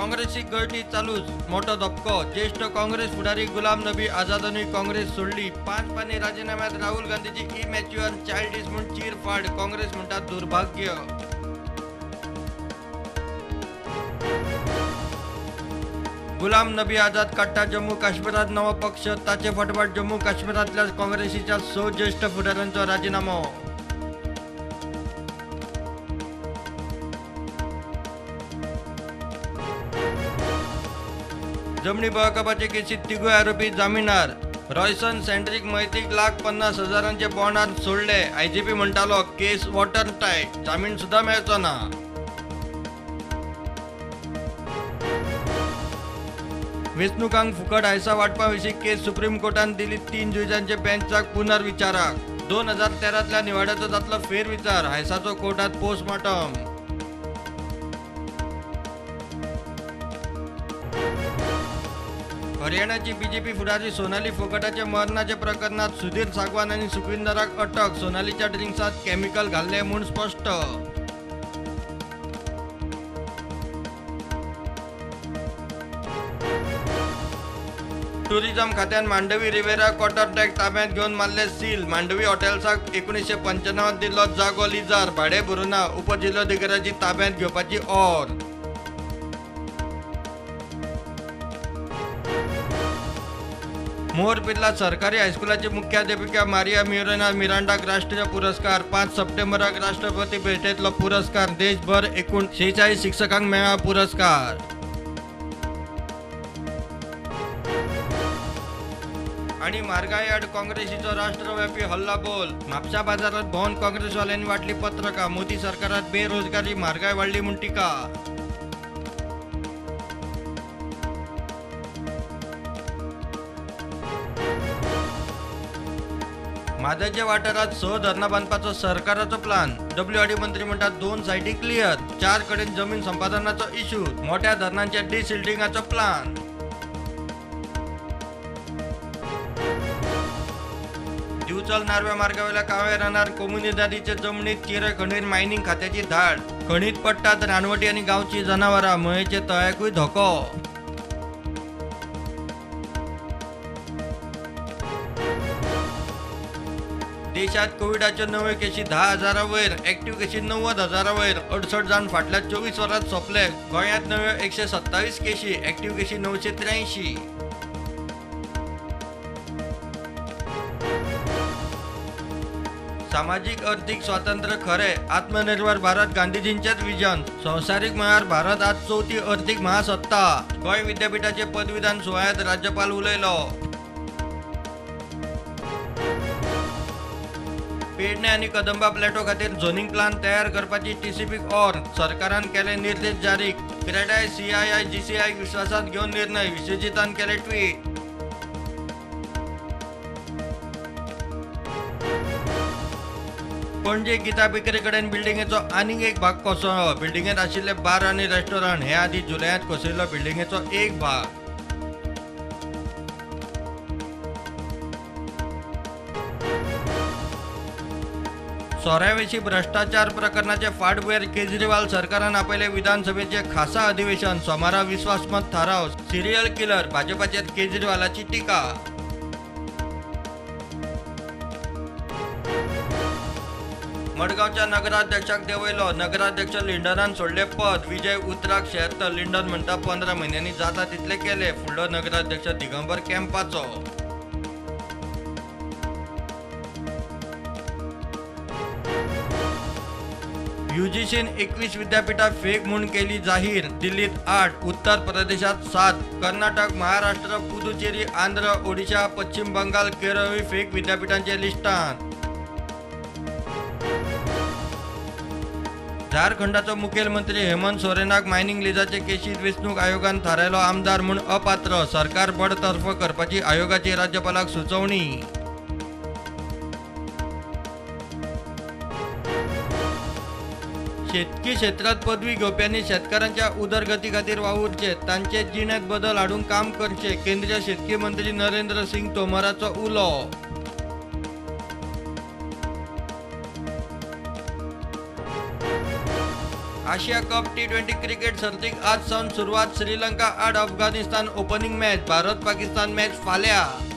काँग्रेसीक गळटी चालूच, मोठो धपको. ज्येष्ठ काँग्रेस फुडारी गुलाम नबी आझादानूय काँग्रेस सोडली. 5 पानी राजीनाम्यात राहुल गांधीची इमॅच्युअर चायल्डिश म्हूण चिरफाड. काँग्रेस म्हणटा दुर्भाग्य. गुलाम नबी आझाद काडटा जम्मू काश्मीरात नवो पक्ष. ताचे फाटोफाट जम्मू काश्मीरांतल्या काँग्रेसीच्या 6 ज्येष्ठ फुडाऱ्यांचो राजीनामो. जमनी बळकापाचे केसीत तिगूय आरोपी जामिनार. रॉयसन सँड्रिक मैतीक 1,50,000 बॉण्डार सोडले. आयजीपी म्हणटालो केस वॉटर टायट, जामीन सुद्धा मेळचो ना. वेंचणुकांक फुकट हायसा वांटपा विशीं केस सुप्रीम कोर्टान दिली 3 जुजांच्या बेंचाक पुनर्विचाराक. 2013तल्या निवाड्याचो जातलो फेरविचार. हायसाचो कोर्टात पोस्टमार्टम. हरियाणाची बीजेपी फुडारी सोनाली फोगटाच्या मरणाच्या प्रकरणात सुधीर सागवान आनी सुखविंदराक अटक. सोनालीच्या ड्रिंक्सांत केमिकल घाल्लें म्हूण स्पश्ट. टुरिझम खात्यान मांडवी रिवेरा क्वार्टर डॅक ताब्यात घेवन मारले सील. मांडवी हॉटेल्साक 1995 दिल्लो जागो लिजार, भाडें भरुना. उपजिल्होधिकाऱ्याची ताब्यात घेवपाची ऑर. मोर पिर्ला सरकारी हायस्कुलाची मुख्याध्यापिका मारिया मिरोना मिरांडाक राष्ट्रीय पुरस्कार. 5 सप्टेंबराक राष्ट्रपती भेटेंतलो पुरस्कार. देशभर एकूण 46 शिक्षकांक मेळ्ळा पुरस्कार. आणि म्हारगाय आड काँग्रेसीचो राष्ट्रव्यापी हल्लाबोल. म्हापशा बाजारात भोंवन काँग्रेसवाल्यांनी वाटली पत्रकां. मोदी सरकारात बेरोजगारी, म्हारगाय वाडली म्हूण टिका. म्हादयच्या वाठारात 6 धरणां बांदपाचो सरकाराचो प्लान. डब्ल्यूआरडी मंत्री म्हणटात 2 सायटी क्लियर, 4 कडेन जमीन संपादनाचो इश्यू. मोठ्या धरणांच्या डिसिल्टिंगाचो प्लान. दिवचल नार्वे मार्गावेल्या कावे रानार कोमुनिदादीचे जमनीत चिरे खणीर मायनिंग खात्याची धाड. खणीत पडटात रानवटी आनी गांवची जनावरां. मयेचे तळ्याकूय धोको. देशात कोविडाच्यो नव्यो केशी 10,000 वयर, एक्टिव्ह केशी 90,000 वयर. 68 जाण फाटल्या 24 वरांत सोंपले. गोंयांत नव्यो 127 केशी, एक्टिव्ह केशी 983. सामाजीक अर्थीक स्वातंत्र्य खरें, आत्मनिर्भर भारत गांधीजींचेच विजन. संवसारीक मळार भारत आज 4थी अर्थीक महासत्ता. गोंय विद्यापीठाचे पदवीदान सुवाळ्यांत राज्यपाल उलयलो. पेडणे आनी कदंबा प्लॅटो खातीर झोनिंग प्लान तयार करपाची टीसीपीक ऑर. सरकारान केले निर्देश जारी. क्रेडाय, सीआयआय, जीसीआय विश्वासांत घेवन निर्णय. विश्वजीतान केले ट्वीट. पणजे गीता बेकरी कडेन बिल्डिंगेचो आनीक एक भाग कोसळ्ळो. बिल्डिंगेंत आशिल्ले बार आनी रेस्टॉरंट हे आदीं जुलयांत कोसळिल्लो बिल्डिंगेचो एक भाग. सोऱ्याविशीं भ्रश्टाचार प्रकरणाचे फाटभुंयेर केजरीवाल सरकारान आपयलें विधानसभेचें खासा अधिवेशन. सोमारा विस्वासमत थाराव. सिरियल किलर भाजपाचेर केजरीवालाची टिका. मडगांवच्या नगराध्यक्षाक देंवयलो. नगराध्यक्ष लिंडनान सोडलें पद. विजय उतराक शेर्त. लिंडन म्हणटा 15 म्हयन्यांनी जाता तितले केले. फुडलो नगराध्यक्ष दिगंबर कॅम्पाचो. यूजीसीन 21 विद्यापीठां फेक म्हूण केली जाहीर. दिल्लीत 8, उत्तर प्रदेशात 7, कर्नाटक, महाराष्ट्र, पुदुचेरी, आंध्र, ओडिशा, पश्चिम बंगाल, केरळ फेक विद्यापीठांच्या लिस्टांत. झारखंडाचो मुखेलमंत्री हेमंत सोरेनाक मायनिंग लिजाचे केशीत वेंचणूक आयोगान थारायलो आमदार म्हूण अपात्र. सरकार बडतर्फ करपाची आयोगाची राज्यपालाक सुचोवणी. शेतकी क्षेत्रात पदवी घेवप्यांनी शेतकारांच्या उदरगती खातीर वावुरचे, तांचे जिणेंत बदल हाडूंक काम करचे, केंद्रीय शेतकी मंत्री नरेंद्र सिंग तोमराचो उलो. आशिया कप T20 cricket सर्तीक आज सावन सुरवात. श्रीलंका आड Afghanistan opening match. Bharat Pakistan match फाल्यां.